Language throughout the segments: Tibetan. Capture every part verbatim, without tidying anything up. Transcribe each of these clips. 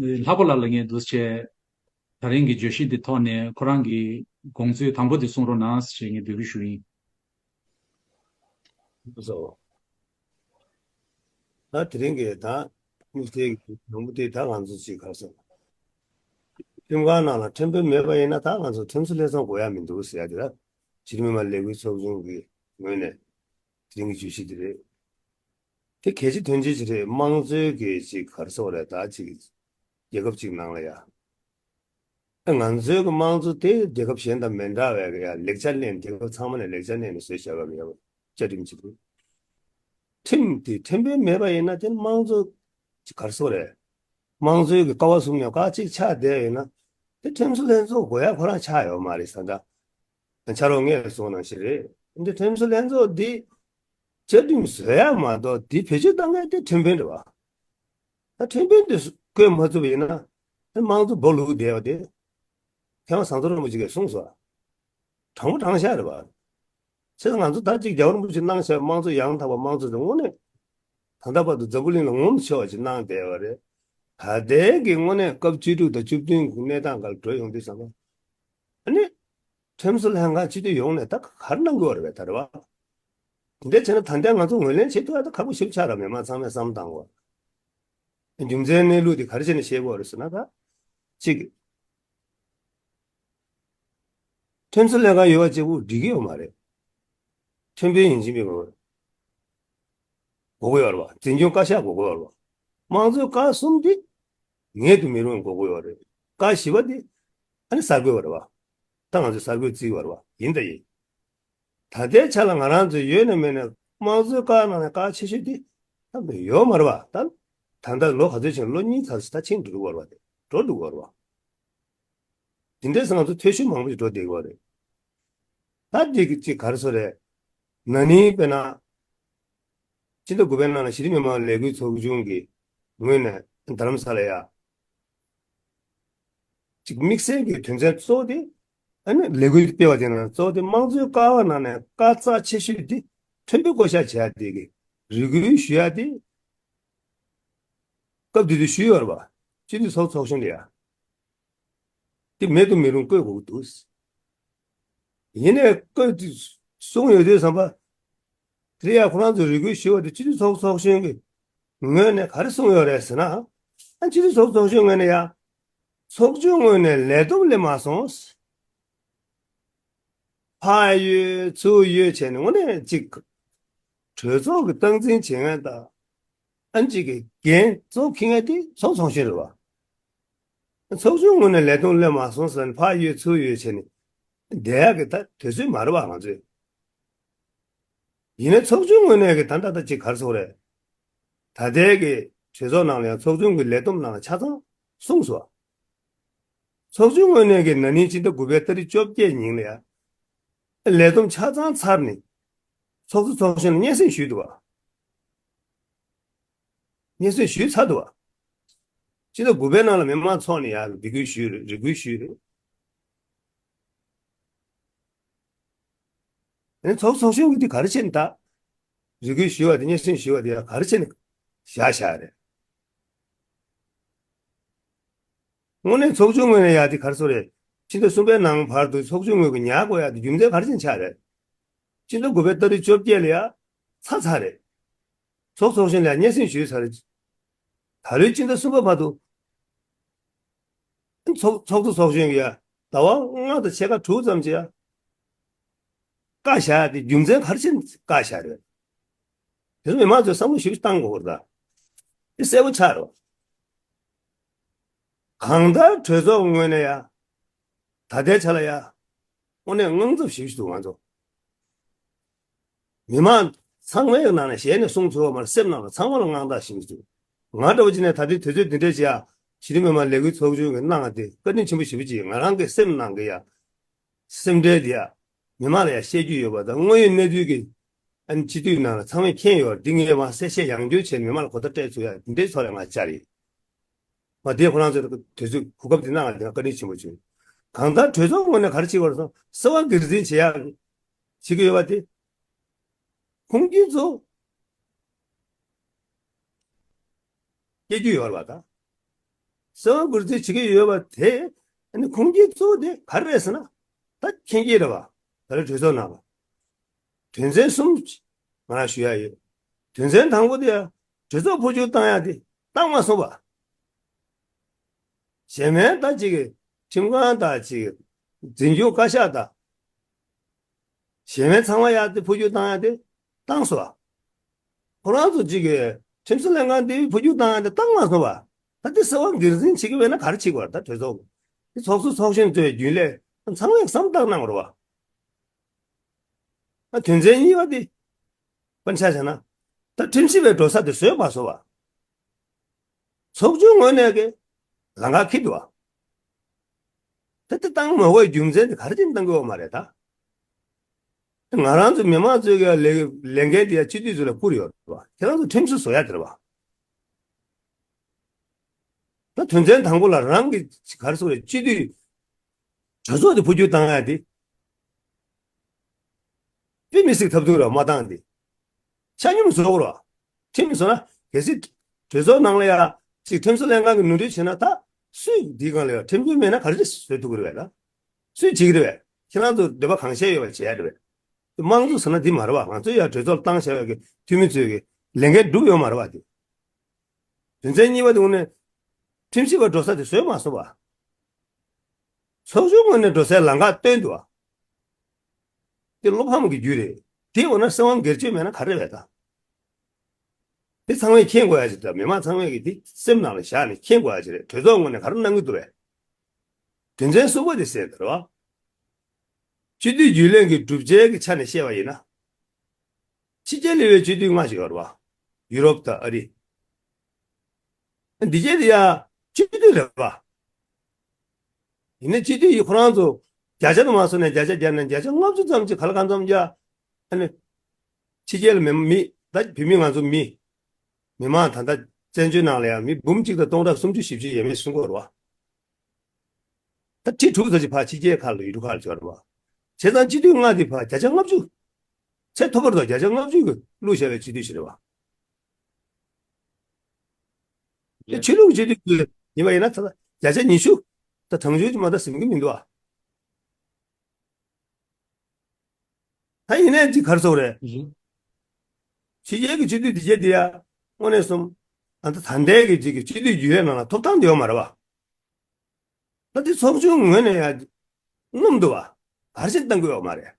ལྷག་པ་ལགས་ལ་ངས་འདུག་བྱས། ད་རིང་གི་བརྗོད་གཞི་འདི་ཐོག་ནས་ཁོ་རང་གི་དགོངས་ཚུལ་དང་པོ་དེ་གསུང་རོགས་གནང་ཞེས་ངས་འབོད་སྐུལ་ཞུ་ཡིན། སོ། ད་དེ་རིང་གི་ད་དམིགས་བསལ་གྱི་དང་པོ་དེ་ད་ང་ཚོ་ཅིག་ག་རེ་ཟེར། ཁྲིམས་ཁང་ནང་ལ་ཁྲིམས་དཔོན་མེད་པ་ཡིན་ན་ད་ང་ཚོ་ཁྲིམས་སྲོལ་ལྷན་ཚོགས་དགོས་ཡ་མི་འདུག་ཟེར་ཡ་དེ་ད་སྤྱིར་མི་མང་ལས་འགུལ་ཚོགས་ཆུང་གི་ངོས་ནས་དེ་རིང་གི་བརྗོད་གཞི་དེ་རེད། དེ་གལ་ཆེ་དོན་ཆེ་ཅིག་རེད། དམངས་གཙོའི་གི་ཅིག་ག་རེ་ཟེར་དགོས་རེད། ད་ཅིག་རྒྱལ་ཁབ་ཅིག་ནང་ལ་ཡ། ང་ཚོའི་གི་དམངས་གཙོ་དེ་རྒྱལ་ཁབ་གཞན་དང་མི་འདྲ་བའི་གི་ཡ་ལེགས་ཆ་ལེན། རྒྱལ་ཁབ་ཚང་མ་ནས་ལེགས་ཆ་ལེན་ནས་བཟོས་བྱས་པ་གི་ཡ་བཅའ་ཁྲིམས་ཅིག་རེད། ཁྲིམས་དེ་ཁྲིམས་དཔོན་མེད་པ་ཡིན་ན་དེ་དམངས་གཙོ་ཅིག་ག་རེ་ཟེར་དགོས་རེད། དམངས་གཙོའི་གི་ཀ་བ་གསུམ་ནས་ཀ་གཅིག་ཆགས་བསྡད་ཡོད་ན་དེ་ཁྲིམས་སྲོལ་ལྷན་ཚོགས་དགོས་ཡ་ཁོ་རང་ཆགས་ཡོད་མ་རེད་ཟེར། ད་ཕྱག་རོགས་ངས་གསུངས་ནང་བཞིན་རེད། འདི་ཁྲིམས་སྲོལ་ལྷན་ཚོགས་འདི་བཅའ་ཁྲིམས་བཟོ་ཡ་མ་གཏོགས་འདི་བེད་སྤྱོད་གཏང་མཁན་དེ་ཁྲིམས་དཔོན་རེད་བ། ད་ཁྲིམས་དཔོན་དེ་བསྐོས་མ་ཐུབ་པ་ཡིན་ན་དེ་དམངས་གཙོ་སྦོ་ལུག་བསྡད་པ་དེ་མཁས་དབང་ཟམ་གདོང་རིན་པོ་ཆེ་གིས་གསུངས་སོང་། དྲང་པོ་དྲང་བཞག་རེད་བ། བྱས་ཙང་ང་ཚོ་ད་ཅིག་རྒྱལ་བ་རིན་པོ་ཆེས་གནང་བཞག་དམངས་གཙོ་ཡང་དག་པ་དམངས་གཙོ་དེ་དངོས་གནས་ད་ལྟ་བར་དུ་འཛམ་བུ་གླིང་ལ་ངོམ་ཆེ་བ་ཅིག་གནང་བསྡད་པ་རེད། ད་ལྟའི་གི་དངོས་གནས་སྐབས་བཅུ་དྲུག་དང་བཅུ་བདུན་གི་གནས་སྟངས་སྒང་འགྲོ་ཡོང་དུས་ཙམ་པ། ཨ་ནི། ཁྲིམས་སྲོལ་ལྷན་ཁང་སྤྱི་འཐུས་ཡོངས་ནས་ད་ག་རེ་གནང་དགོས་རེད་པས་ད་རེད་བ། དེ་འདྲ་བྱས་ན་ད་ལྟ་ང་ཚོ་ངོས་ལེན་བྱེད་ཐུབ་ཡ་ད་ཁག་པོ་ཞེ་པོ་ཆགས་ར། མི་མང་ཚང་མས་བསམ་བཏང་དགོས། རྒྱུ་མཚན་གནས་ལུགས་དེ་ག་རེ་བྱས་ནས་ཤེས་དགོས་རེད་ཟེར་ན་ད། གཅིག་ཁྲིམས་སྲོལ་ལྷན་ཁང་ཡོད་པ་གཅིག་པུ་འགྲིག་གི་ཡོད་མ་རེད། ཁྲིམས་དཔོན་ཡིན་གཅིག་མིན་གཅིག་དགོས་ཀྱི་ཡོད་རེད་བ། འཛིན་སྐྱོང་བཀའ་ཤག་དགོས་ཀྱི་ཡོད་རེད་བ། དམངས་གཙོའི་བཀའ་གསུམ་དེ་ངེས་དུ་མི་རུང་དགོས་ཀྱི་ཡོད་རེད། བཀའ་བཞི་པ་དེ་ཨ་ནི་གསར་འགོད་པ་རེད་བ། ད་ང་ཚོས་གསར་འགོད་བརྩི་གི་ཡོད་རེད་བ། ཡིན་དང་ཡིན། ད་ལྟའི་ཆ་ལ་ང་རང་ཚོས་ཡོད་ནས་མེད་ནས་དམངས་གཙོའི་བཀའ་ནང་ནས་བཀའ་ཆེ་ཤོས་དེ་ད་ཡོད་མ་རེད་བ། ད་ད་ལྟ་ལོ་ག་ཚོད་ཕྱིན། ལོ་གཉིས་ཙམ་ཞིག་ད་ཕྱིན་འགྲོ་གི་ཡོད་རེད་བ། དེ་འགྲོ་འགྲོ་གི་ཡོད་རེད་བ། དེ་འདྲའི་ས་ང་ཚོ་འཐུས་ཤོར་མང་པོ་ཞིག་འགྲོ་བསྡད་ཀྱི་ཡོད་རེད། ད་འདི་གི་ཅིག་ག་རེ་ཟེར་རེད། ན་ནིང་དཔེར་ན། སྤྱི་ཟླ་དགུ་པའི་ནང་ལ་གཞི་རིམ་མི་མང་ལས་འགུལ་ཚོགས་ཆུང་གི་ངོས་ནས་རྡ་རམ་ས་ལ་ཡ། ཅིག་དམིགས་བསལ་གྱི་དོན་ཚན་གཙོ་བོ་དེ། ཨ་ནི་ལས་འགུལ་སྤེལ་བ་དེ་ནང་གཙོ་བོ་དེ་དམངས་གཙོའི་ཀ་བ་ནང་ནས་བཀའ་རྩ་ཆེ་ཤོས་དེ་ཁྲིམས་དཔོན་བསྐོ་གཞག་བྱེད་ཡ་དེ་གི་རེ་སྐུལ་ཞུ་ཡ་དེ། སྐབས་དེ་དུས་ཞུས་ཡོད་རེད་བ། སྤྱི་འཐུས་ཚོགས་ཚོགས་གཞོན་ལ་ཡ། དེ་མེད་དུ་མི་རུང་བསྐོ་དགོས་ཀྱི་འདུག། ཡིན་ནའི་བསྐོས་དུས་གསུངས་ཡོད་དུས་ཙམ་པ། དེ་ཡང་ཁོ་རང་ཚོས་རེ་སྐུལ་ཞུས་པ་དེ་སྤྱི་འཐུས་ཚོགས་ཚོགས་གཞོན་གྱི་ངོས་ནས་ག་རེ་གསུངས་ཡོད་རེད་ཟེར་ན། ཨ་སྤྱི་འཐུས་ཚོགས་ཚོགས་གཞོན་ངོས་ནས་ཡང་། ཚོགས་ཆུང་ངོས་ནས་ལས་བསྡོམས་སླེབས་མ་སོང་། ཕར་གཡུག་ཚུར་གཡུག་བྱས་ནས་དངོས་གནས་ཅིག་གྲོས་ཚོགས་ཀྱི་སྟངས་འཛིན་བྱེད་མཁན་དང་། ཨ་ནི་ཅིག་གི་འགན་གཙོ་བོ་འཁྱེར་མཁན་དེ་ཚོགས་ཚོགས་གཞོན་རེད་བ། ཚོགས་ཆུང་ངོས་ནས་ལས་བསྡོམས་སླེབས་མ་སོང་ཟེར་ནས་ཕར་གཡུག་ཚུར་གཡུག་བྱས་ནས་བསྡད་ཡག་གི་ད་དུས་ཚོད་མ་རེད་བ་ང་ཚོས། ཡིན་ནའི་ཚོགས་ཆུང་ངོས་ནས་གི་ད་ད་ད་ཅིག་ག་རེ་ཟེར་དགོས་རེད། ད་ལྟའི་གི་གྲོས་ཚོགས་ནང་ལ་ཡང་ཚོགས་ཆུང་གི་ལས་བསྡོམས་ནང་ལ་ཆ་ཚང་གསུངས་སོང་། ཚོགས་ཆུང་ངོས་ནས་ཀྱི་ན་ནིང་སྤྱི་ཟླ་དགུ་པའི་ཏ་རིག་བཅོ་བརྒྱད་ཉིན་ལ་ཡ། ལས་བསྡོམས་ཆ་ཚང་ཚར་ནས། ཚོགས་གཙོ་ཚོགས་གཞོན་ལ་སྙན་སེང་ཞུས་འདུག་བ། སྙན་སེང་ཞུས་ཚར་འདུག་བ། སྤྱི་ཟླ་དགུ་པའི་ནང་ལ་མི་མང་ཚོགས་ནས་ཡ་འབོད་སྐུལ་ཞུས་རེད། རེ་སྐུལ་ཞུས་རེད། ཨ་ནི་ཚོགས་ཚོགས་གཞོན་གྱིས་འདི་ག་རེ་བྱས་ནས་ད། རེ་སྐུལ་ཞུས་པ་དེ་སྙན་སེང་ཞུས་པ་དེ་ཡ་ག་རེ་བྱས་ནས་བཞག་བཞག་རེད། དངོས་གནས་ཚོགས་ཆུང་ངོས་ནས་ཡ་དེ་ག་རེ་ཟེར་དགོས་རེད། ཕྱི་ཟླ་གསུམ་པའི་ནང་བར་དུ་ཚོགས་ཆུང་ངོས་ཀྱིས་ཉར་དགོས་ཡ་དེ་རྒྱུ་མཚན་ག་རེ་བྱས་ནས་ཆགས་རེད། ཕྱི་ཟླ་དགུ་པའི་ཏ་རིག་བཅོ་བརྒྱད་ལ་ཡ་ཚར་ཚར་རེད། ཚོགས་ཚོགས་གཞོན་ལ་ཡ་སྙན་སེང་ཞུས་ཚར་རེད། ད་ལོའི་ཕྱི་ཟླ་གསུམ་པ་བར་དུ། ཚོགས་ཚོགས་གཙོ་ཚོགས་གཞོན་གྱིས་ཡ་ཟླ་བ་ལྔ་དང་ཕྱེད་ཀ་དྲུག་ཙམ་ཅིག་ཡ་བཀག་བཞག་ཡ་དེ་རྒྱུ་མཚན་ག་རེ་བྱས་ནས་བཀག་བཞག་རེད། དེ་ཚོ་མི་མང་ཚོས་བསམ་བློ་ཞིབ་ཞིབ་བཏང་དགོས་རེད་ད། དེ་གསལ་པོ་ཆགས་རེད་བ། གང་ལྟར་གྲོས་ཚོགས་ངོས་ནས་ཡ། ད་ལྟའི་ཆ་ལ་ཡ། དངོས་གནས་དངངས་འཚབ་ཞེ་པོ་ཞིག་འདུག་ང་ཚོ། མི་མང་ཚང་མའི་ནང་ནས་ཞལ་ནས་གསུང་ཐུབ་པ་མ་རེད། སེམས་ནང་ལ་ཚང་མ་ལ་དངངས་སྐྲག་ཞེ་པོ་ཞིག་འདུག། ང་འདྲ་བོ་ཅིག་ནས་ད་ལྟའི་དུས་ཚོད་འདི་འདྲའི་ཅིག་ཡ། གཞི་རིམ་མི་མང་ལས་འགུལ་ཚོགས་ཆུང་གིས་གནང་བ་དེ་བཀའ་དྲིན་ཆེན་པོ་ཞེ་པོ་ཅིག་ཡིན། ང་རང་གི་སེམས་ནང་གི་ཡ། སེམས་ཁྲལ་དེ་ཡ། མི་མང་ལ་ཡ་བཤད་རྒྱུ་ཡོད་པ་དང་དངོས་ཡོད་གནས་ཚུལ་གྱི། ཨ་ནི་སྤྱི་འཐུས་ནང་ལ་ཚང་མས་མཁྱེན་ཡོད་རེད། འདི་ངས་མར་གསལ་བཤད་ཡང་བསྐྱར་བྱས་ནས་མི་མང་ལ་གོ་བརྡ་སྤྲད་ཚུགས་ཡ་འདི་འདྲའི་ཐོག་ལ་ང་བཅར་ཡིན། མ་དེ་ཁོ་རང་ཚོས་དུས་ཚོད་གོ་སྐབས་དེ་གནང་བ་དེ་ང་བཀའ་དྲིན་ཆེན་པོ་བྱུང་། གང་ལྟར་གྲོས་ཚོགས་ངོས་ནས་ག་རེ་བྱེད་དགོས་རེད་ཟེར་ན་གསོལ་བ་སྒེར་འཛིན་བྱེད་ཡག་བྱེད་ཀྱི་ཡོད་པ་དེ། ཁུངས་སྐྱེལ་ཚོ་སྐྱེལ་རྒྱུ་ཡོད་རེད་པ་ད། སྲིད་དབང་སྒེར་འཛིན་བྱེད་ཀྱི་ཡོད་པ་དེ། ཨ་ནི་ཁུངས་སྐྱེལ་གཙོ་བོ་དེ་ག་རེ་རེད་ཟེར་ན། ད་མཁྱེན་གྱི་རེད་བ། ད་ལྟ་གྲོས་ཚོགས་ནང་ལ། དོན་ཚན་གསུམ་ང་རང་ཞུ་ཡ་ཡོད། དོན་ཚན་དང་པོ་དེ་ཡང་གྲོས་ཚོགས་འཕོ་འགྱུར་བཏང་ཡ་དེ་བཏང་མ་སོང་བ། གཞན་མའི་ད་ཅིག་ཁྲིམས་ཁང་དང་ཅིག་འཛིན་སྐྱོང་བཀའ་ཤག་དང་། གཞན་མའི་ཚང་མ་ཡ་དེ་འཕོ་འགྱུར་བཏང་ཡ་དེ་བཏང་སོང་བ། ཁོ་རང་ཚོ་ཅིག་གི་ཁྲིམས་བཟོ་ལྷན་ཁང་དེ་འཕོ་འགྱུར་བཏང་ཡ་དེ་བཏང་མ་སོང་བ། ད་དེ་སྲིད་དབང་སྒེར་འཛིན་བྱེད་ཀྱི་མེད་ན་ག་རེ་བྱེད་དགོས་རེད། ད་གྲོས་ཚོགས་དེ་ཚོགས་གཙོ་ཚོགས་གཞོན་ཚོའི་རྒྱུན་ལས་ཚང་མས་བསམ་བཏང་གནང་དགོས་རེད་བ། ཨ། དོན་ཚན་གཉིས་པ་དེ་དཔེར་ཆ་བཞག་ན། ད་ཁྲིམས་ཞིབ་པའི་འགྲོ་ས་དེ་བཟོས་མ་སོང་བ། ཚོགས་ཆུང་ངོས་ནས་ཀྱི་ལམ་ཁ་འཁེལ་འདུག་བ། ད་དེ་བཏང་མ་དགོས་རྒྱུ་མཚན་དེ་ག་རེ་བྱས་ནས་བཏང་གི་ཡོད་མ་རེད་ད། ང་རང་ཚོ་མི་མང་ཚོའི་གི་ལས་ལས་འགན་དེ་ཡང་སྤྱི་འཐུས་ཚོ་ལ་བསྐུར་ཡོད་རེད་བ། ཁྱེད་རང་ཚོ་ཁྲིམས་སུ་བཟོ་ཡ་དེ་རེད་བ། ད་དོན་ཚན་དང་པོ་ལ་རང་གི་ག་རེ་ཟེར་དགོས་རེད། སྤྱི་འཐུས་གྲོས་ཚོགས་དེ་འཕོ་འགྱུར་བཏང་ཡ་དེ། དཔེ་མི་སྲིད་ཐབས་སྡུག་ར་མ་བཏང་དེ། ཆ་སྙོམས་བཟོ་དགོས་ར། ཁྲིམས་བཟོ་ན་གལ་སྲིད་གྲོས་ཚོགས་ནང་ལ་ཡ་ཅིག་ཁྲིམས་བཟོ་ལྷན་ཁང་གི་ནོར་འཁྲུལ་བྱས་ན། ད་སུས་འདིའི་སྒང་ལ་ཡ་ཁྲིམས་དཔོན་མེད་ན་ག་རེ་བཟོ་ཐུབ་ཀྱི་རེད་བས། ད་སུས་བྱེད་ཀྱི་རེད་བས། ཁྱེད་རང་ཚོ་འདོད་པ་གང་བཤད་ཡོད་པ་བྱེད་ཡ་རེད་བས། དམངས་གཙོ་ཟེར་ན་འདི་མ་རེད་བ། ང་ཚོས་ཡ་གྲོས་ཚོགས་ལ་བཏང་བཞག་པའི་གི་འཐུས་མི་ཚོའི་གི་ལས་འགན་སྒྲུབ་ཡོད་མ་རེད་བ་དེ། དོན་ཚན་གཉིས་པ་དེ་དངོས་གནས་ཁྲིམས་ཞིབ་པ་འགྲོ་ས་དེ་བཟོས་མ་སོང་བ། ཚོགས་ཆུང་ངོས་ནས་འགྲོ་སའི་ལམ་ཁ་སྟོན་འདུག་བ། དེ་བློ་ཕམ་གྱི་རྒྱུ་རེད། དེ་འོ་ན་སྲིད་དབང་སྒེར་གཅོད་མེད་ན་ག་རེ་རེད་ད། དེ་ཚང་མས་མཁྱེན་དགོས་ཡ་ཅིག་ད། མི་མང་ཚང་མས་ཀྱི་དེ་སེམས་ནང་ལ་བཞག་ནས་མཁྱེན་དགོས་ཡ་ཅིག་རེད། གྲོས་ཚོགས་ངོས་ནས་ག་རེ་གནང་གི་འདུག་བས། དོན་ཚན་གསུམ་པ་དེ་གསལ་དར་བ། སྤྱི་འཐུས་རྒྱུན་ལས་ཀྱི་གྲུབ་ཆའི་གི་ཆ་ནས་བཤད་པ་ཡིན་ན། ཕྱི་རྒྱལ་ལ་ཡོད་པའི་སྤྱི་འཐུས་ལྔ་ཞིག་ཡོད་རེད་བ། ཡུ་རོབ་དང་ཨ་རི། འདི་རྗེས་དེ་ཡ་སྤྱི་འཐུས་རེད་བ། ཡིན་ན་སྤྱི་འཐུས་ཡིས་ཁོ་རང་ཚོ་བརྒྱ་ཆ་དུ་མ་སོང་ནས་བརྒྱ་ཆ་བརྒྱབ་ནས་བརྒྱ་ཆ་ལྔ་བཅུ་ཙམ་ཅིག་ག་ལ་གང་འཚམ་བརྒྱབ། ཨ་ནི་ཕྱི་རྒྱལ་ལ་མི་མི་ད་བོད་མི་ང་ཚོ་མི་མི་མང་ད་ལྟ་བཙན་བྱོལ་ནང་ལ་ཡང་མི་འབུམ་གཅིག་དང་སྟོང་ཕྲག་སུམ་ཅུ་བཞི་བཅུ་ཡས་མས་སུ་འགོར་བ། ད་ཁྲི་དྲུག་ཙམ་ཅིག་ཕར་ཕྱི་རྒྱལ་ཁག་ལ་ཡུལ་གྲུ་ཁག་ལ་འབྱོར་བ། བྱས་ཙང་སྤྱི་འཐུས་ལྔ་དེ་ཕར་བརྒྱ་ཆ་ལྔ་བཅུ། ཚད་མཐོ་པོར་དང་བརྒྱ་ཆ་ལྔ་བཅུ་གི་བླུགས་བཞག་པའི་སྤྱི་འཐུས་ཤིག་རེད་བ། དེ་ཆོས་ལུགས་སྤྱི་འཐུས་ཀྱི་ཡིན་པ་ཡིན་ན་ད་ལྟ་བརྒྱ་ཆ་ཉི་ཤུ་ད་གྲངས་ཆོད་ཀྱི་མ་ད་ཟིན་གྱི་མི་འདུག་ཨ། ད་ཡིན་ནའི་ཅིག་ག་རེ་ཟེར་དགོས་རེད། ཕྱི་རྒྱལ་གྱི་སྤྱི་འཐུས་དེ་གྱད་དེ་ཡ་དངོས་གནས་སོང་ཨ། ད་ད་ལྟའི་གི་ཅིག་གི་སྤྱི་འཐུས་རྒྱུན་ལས་ནང་ལ་ཐོབ་ཐང་དེ་ཡོད་མ་རེད་བ། ད་དེ་ཚོགས་ཆུང་ངོས་ནས་ཡ་སྣུམ་འདུག་བ། ག་རེ་བྱས་བཏང་གི་ཡོད་མ་རེད།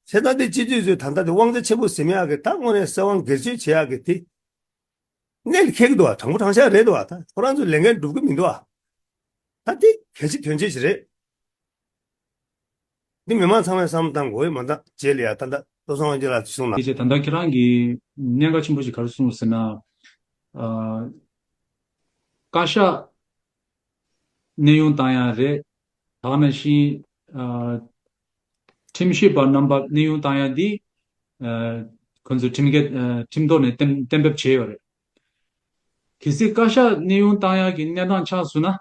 བྱས་ཙང་དེ་སྤྱི་འཐུས་ཚོས་ད་ལྟ་དེ་དབང་ཆ་ཆེན་པོ་ཟིན་ཡག་གི་ད་དངོས་གནས་སྲིད་དབང་སྒེར་གཅོད་བྱེད་ཡག་གི་དེ་གནད་ལ་འཁེལ་གི་འདུག་བ། དྲང་པོ་དྲང་བཞག་རེད་འདུག་བ། ད་ཁོ་རང་ཚོས་ལས་འགན་སྒྲུབ་གི་མི་འདུག་བ། ད་དེ་གལ་ཆེ་དོན་ཆེ་ཞིག་རེད། འདི་མི་མང་ཚང་མས་བསམ་བློ་བཏང་དགོས་མ་ད་རྗེས་ལ་ཡ་ད་ད་བློ་བཟང་དབང་རྒྱལ་ལགས་གསུངས་ན། དེ་བྱས་ད་ལྟ་ཁྱེད་རང་གིས་གནད་འགག་ཆེན་པོ་ཞིག་ག་རེ་གསུངས་ཟེར་ན། ཨ། བཀའ་ཤག་གནས་དབྱུང་བཏང་ཡ་རེད། ད་ག་ནང་བཞིན། ཨ། ཁྲིམས་ཞིབ་པ་རྣམ་པ་གནས་དབྱུང་བཏང་ཡ་འདི། ཨ། ཁོང་ཚོས་ཁྲིམས་འགལ། ཨ། ཁྲིམས་ཐོག་ནས་གཏན་གཏན་འབེབས་བྱས་ཡོད་རེད། གལ་སྲིད་བཀའ་ཤག་གནས་དབྱུང་བཏང་ཡ་གི་གནས་སྟངས་ཆགས་སོང་ན་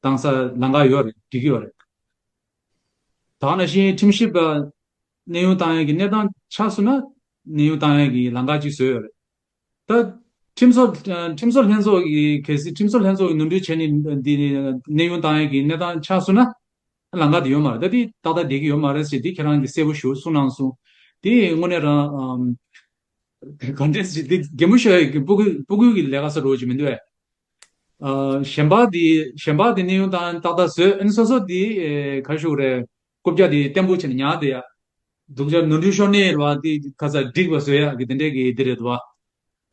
བཏང་ས་ལམ་ཁ་ཡོད་རེད། འགྲིག་གི་ཡོད་རེད། ད་ག་ནང་བཞིན་ཁྲིམས་ཞིབ་པ་གནས་དབྱུང་བཏང་ཡ་གི་གནས་སྟངས་ཆགས་སོང་ན་གནས་དབྱུང་བཏང་ཡ་གི་ལམ་ཁ་ཅིག་བཟོས་ཡོད་རེད། ད་ཁྲིམས་བཟོ། ཁྲིམས་བཟོ་ལྷན་ཚོགས་ཀྱི་གལ་སྲིད་ཁྲིམས་བཟོ་ལྷན་ཚོགས་ཀྱི་ནོར་འཁྲུལ་བྱས་ནས་འདི་གནས་དབྱུང་བཏང་ཡ་གི་གནས་སྟངས་ཆགས་སོང་ན་ལམ་ཁ་དེ་ཡོད་མ་རེད། ད་དེ་ཏག་ཏག་བསྡད་ཀྱི་ཡོད་མ་རེད་ཟེར་དེ་ཁྱེད་རང་གིས་གསལ་པོ་ཞེ་པོ་གསུངས་གནང་སོང་། དེ་དངོས་གནས་རང་། ཨམ། ག་འདྲས་ཞིག་དེ་གད་མོ་ཤོར་ཡ་གི་སྤུ་གུ་སྤུ་གུ་གི་ལས་ཀ་ཟེར་རོ་ཅིག་མི་འདུག་ཨེ། ཨ། གཞན་པ་དེ་གཞན་པ་དེ་གནས་དབྱུང་བཏང་ཏག་ཏག་བཟོས། ཨ་ནི་སོ་སོ་དེ་ག་རེ་ཞུ་དགོས་རེད། རྐུབ་བཀྱག་དེ་བརྟན་པོ་བྱས་ནས་ཉར་བསྡད་ཡ། སྡུག་ཅག་ནོར་འཁྲུལ་ཤོར་ནས་རེད་བ། དེ་ཁ་ཚ་འགྲིག་པ་བཟོ་ཡ་གི་དེ་འདྲས་ཀྱི་དེ་རེད་བ།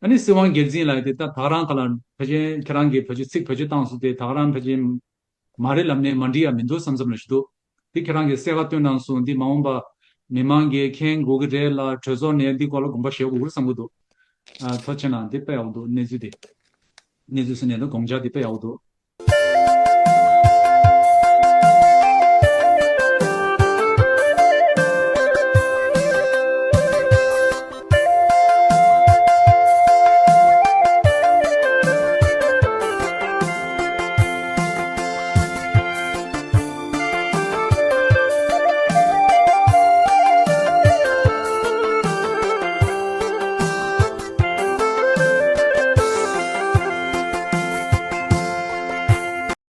ཨ་ནི་སྲིད་དབང་སྒེར་འཛིན་ལ་དེ་ད་ད་ག་རང་ག་ལ་ཕལ་ཆེར་ཁྱེད་རང་གིས་བེད་སྤྱོད་ཚིག་བེད་སྤྱོད་བཏང་སོང་དེ་ད་ག་རང་ཕལ་ཆེར་མ་རེད་ལབ་ནས་མ་འགྲིག་ཡ་མི་འདུག་བསམ་བསམ་ལ་ཞུ་འདུག་དེ་ཁྱེད་རང་གིས་གསལ་ཁ་བཏོན་གནང་སོང་། འདི་མ་འོངས་པ་མི་མང་གིས་མཁྱེན་དགོས་ཀྱི་རེད་ལ་གྲོས་ཚོགས་ནས་འདི་སྐོར་ལ་དགོངས་པ་བཞེས་དགོས་ཀྱི་རེད་བསམ་གྱི་འདུག་ཨ། ཐུགས་རྗེ་ཆེ་གནང་། འདི་དཔེ་ཡག་པོ་འདུག་གནས་ཚུལ་དེ། གནས་ཚུལ་ཟེར་ནས་ད་དགོངས་འཆར་འདི་དཔེ་ཡག་པོ་འདུག